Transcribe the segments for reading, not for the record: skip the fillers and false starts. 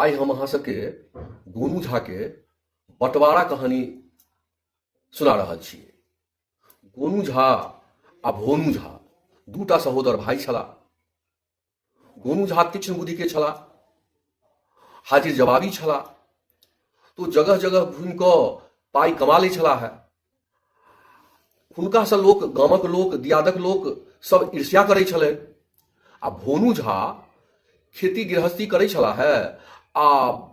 आइ हम अहाँ सबके गोनू झाके बँटवारा कहानी सुना रहल छी। गोनू झा आ भोनू झा दूटा सहोदर भाई छलाह। गोनू झा तीक्ष्ण बुद्धि के छलाह, हाजिर जवाबी छलाह, तो जगह जगह घूमि कऽ पाइ कमा लै छलाह है। हुनकासँ लोक, गामक लोक, दियादक लोक सब ईर्ष्या करै छलनि। आ भोनू झा खेती गृहस्थी करै छलाह है आ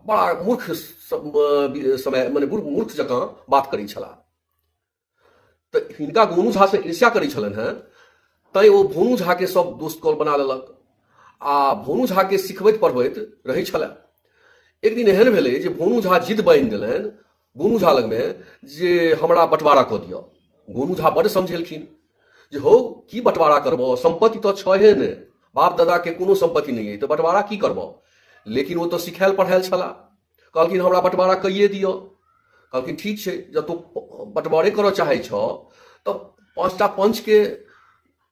बड़ा मूर्ख समय मने मूर्ख जकाँ बात करै छलाह। तऽ हिनका गोनू झासँ ईर्ष्या करै छलनि हेँ, तैँ ओ भोनू झाके सब दोस्त कॉल बना लेलक आ भोनू झाके सिखबैत पढ़बैत रहै छलए। एक दिन एहन भेलै जे भोनू झा जिद बान्हि देलनि गोनू झा लगमे जे हमरा बँटवारा कऽ दिअ। गोनू झा बड्ड समझेलखिन जे हौ की बँटवारा करबह, सम्पत्ति तऽ छहे ने, बाप दादाके कोनो सम्पत्ति नहि अइ, तऽ बँटवारा की करबह। लेकिन ओ तऽ सिखायल पढ़ायल छलाह, कहलखिन हमरा बँटवारा कैए दिअ। कहलखिन ठीक छै, जब तू बँटवारे करऽ चाहै छह तऽ 5टा पंचके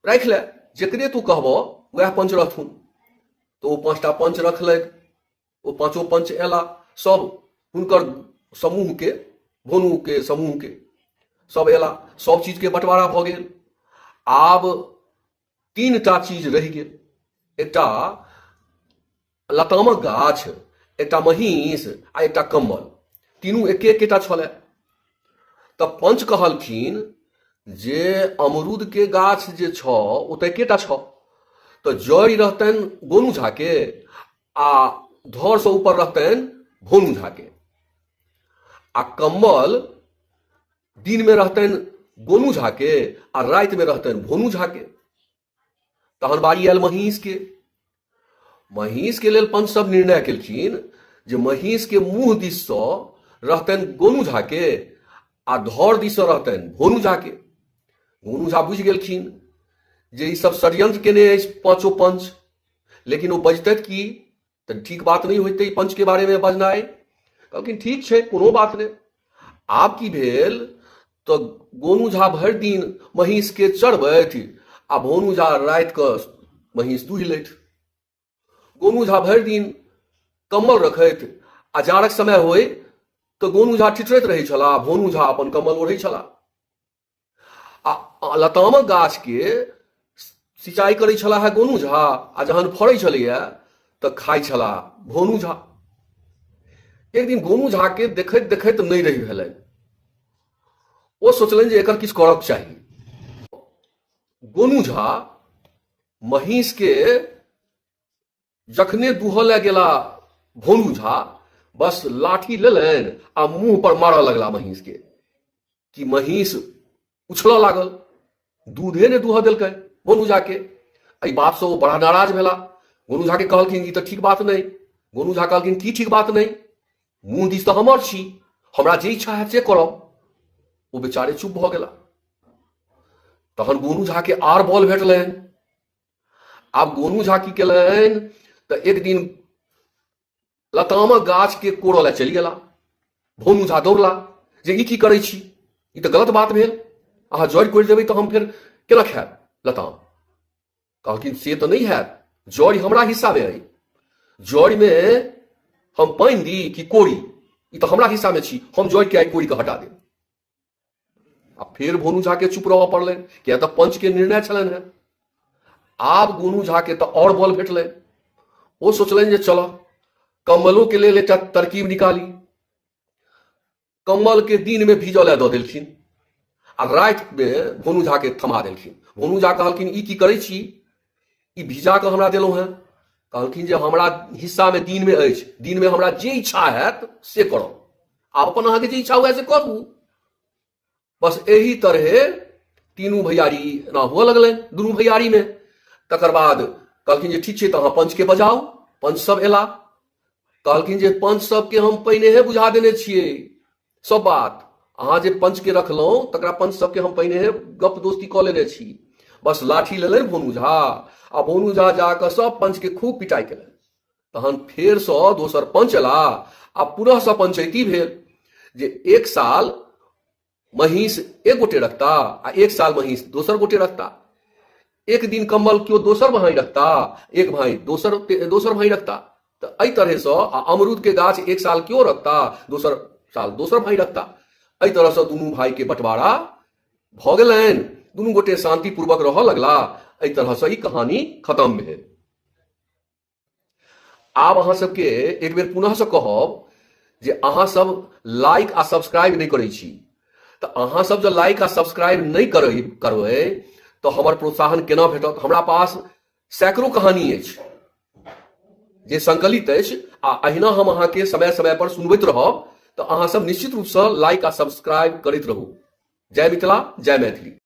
राखि ले, जकरे तू कहबह वएह पंच रहथुन। तऽ ओ 5टा पंच रखलनि, ओ पांचो पंच एला, सब हुनकर समूह के, भोनू के समूह के सब एला, सब चीज के बंटवारा भऽ गेल। आब 3टा चीज रहि गेल, एकटा लतामक गाछ, एकटा महींस आ एकटा कम्बल, तीनू एके एकेटा छलै। तऽ पंच कहलखिन जे अमरूद के गाछ जे छौ ओ तऽ एकेटा छौ, तऽ जड़ि रहतनि गोनू झा के आ धरसँ ऊपर रहतनि भोनू झा के, आ कम्बल दिनमे रहतनि गोनू झा के आ रातिमे रहतनि भोनू झा के। तहन बारी आयल महींस के। महींस के लेल पंच सब निर्णय केलखिन जे महींस के मुंह दिससँ रहतनि गोनू झा के आ धर दिससँ रहतनि भोनू झा के। गोनू झा बुझि गेलखिन जे ई सब षड्यंत्र केने अछि पांचो पंच, लेकिन ओ बजतथि की तऽ ठीक बात नहि होइतै पंच के बारे में बजनाइ। कहलखिन ठीक छै, कोनो बात नहि। आब की भेल तऽ गोनू झा भरि दिन महींस के चरबथि आ भोनू झा राति कऽ महींस दुहि लैथ। गोनू झा भरि दिन कम्बल रखथि आ जाड़क समय होय तऽ गोनू झा ठिठुरैत रहै छलाह आ भोनू झा अपन कम्बल ओढ़ै छलाह। आ लतामक गाछके सिंचाइ करै छलाह है गोनू झा आ जहन फड़ै छलैया तऽ खाइ छलाह भोनू झा। एक दिन गोनू झा के देखैत देखैत नहि रहि भेलनि, ओ सोचलनि जे एकर किछु करक चाही। गोनू झा महींस के जखने दुहऽ लए गेला भोनू झा, बस लाठी लेलनि आ मुंह पर मारऽ लगला महींस के कि महींस उछलऽ लागल, दूधे ने दुहऽ देलकै गोनू झा के। एहि बातसँ ओ बड़ा नाराज भेला। गोनू झा के कहलखिन ई तऽ ठीक बात नहि। गोनू झा कहलखिन की ठीक बात नहि, मुंह दिस तऽ हमर छी, हमरा जे इच्छा हैत से करब। ओ बेचारे चुप भऽ गेला। तहन गोनू झा के आर बल भेटलनि। आब गोनू झा की केलनि तऽ एक दिन लतामक गाछ के कोड़ऽ लए चलि गेला। भोनू झा दौड़ला जे ई की करै छी, ई तऽ गलत बात भेल, अहाँ जड़ि कोड़ि देबै तऽ हम फेर केना खायब लताम। कहलखिन से तऽ नहि हैत, जड़ि हमरा हिस्सामे अइ, जड़िमे हम पानि दी कि कोड़ी, ई तऽ हमरा हिस्सामे छी, हम जड़िके आइ कोड़ि कऽ हटा देब। आ फेर भोनू झा के चुप रहऽ पड़लनि, किया तऽ पंच के निर्णय छलनि हेँ। आब गोनू झा के तऽ आओर बल भेटलनि। ओ सोचलनि जे चलऽ कम्बलो के लेल एकटा तरकीब निकाली। कम्बल के दिन में भीजऽ लए दऽ देलखिन आ राति में भोनू झा के थमा देलखिन। भोनू झा कहलखिन ई की करै छी, ई भिजा कऽ हमरा देलहुँ हेँ। कहलखिन जे हमरा हिस्सामे दिनमे अछि, दिनमे हमरा जे इच्छा हैत से करब, आब अपन अहाँके जे इच्छा हुए से करू। बस एहि तरहे तीनू भैयारी एना हुअ लगलनि दुनू भैयारीमे। तकर बाद कहलखिन जे ठीक छै तऽ अहाँ पंचके बजाउ। पंच सब एला, कहलखिन जे पंच सबके हम पहिनेहे बुझा देने छियै सब बात, अहाँ जे पंचके रखलहुँ तकरा पंच सबके हम पहिनेहे गप दोस्ती कऽ लेने छी। बस लाठी लेलनि भोनू झा आ भोनू झा जाकऽ सब पंचके खूब पिटाइ केलनि। तहन फेरसँ दोसर पंच एला आ पुनःसँ पंचैती भेल जे एक साल महींस एक गोटे रखता आ एक साल महींस दोसर गोटे रखता, एक दिन कम्बल केओ दोसर भाई रखता, एक भाई दोसर दोसर भाई रखता। तऽ एहि तरहसँ आ अमरूदके गाछ एक साल केओ रखता, दोसर साल दोसर भाई रखता। एहि तरहसँ दुनू भाईके बँटवारा भऽ गेलनि, दुनू गोटे शान्तिपूर्वक रहऽ लगला। एहि तरहसँ ई कहानी खतम भेल। आब अहाँ सबके एक बेर पुनः से कहब जे अहाँ सब लाइक आ सब्सक्राइब नहि करै छी, तऽ अहाँ सब जँ लाइक आ सब्सक्राइब नहि करबै तऽ हमर प्रोत्साहन केना भेटत? हमरा पास सैकड़ों कहानी अछि जे संकलित अछि आ अहिना हम अहाँके समय समय पर सुनबैत रहब, तऽ अहाँ सब निश्चित रूपसँ लाइक आ सब्सक्राइब करैत रहू। जय मिथिला, जय मैथिली।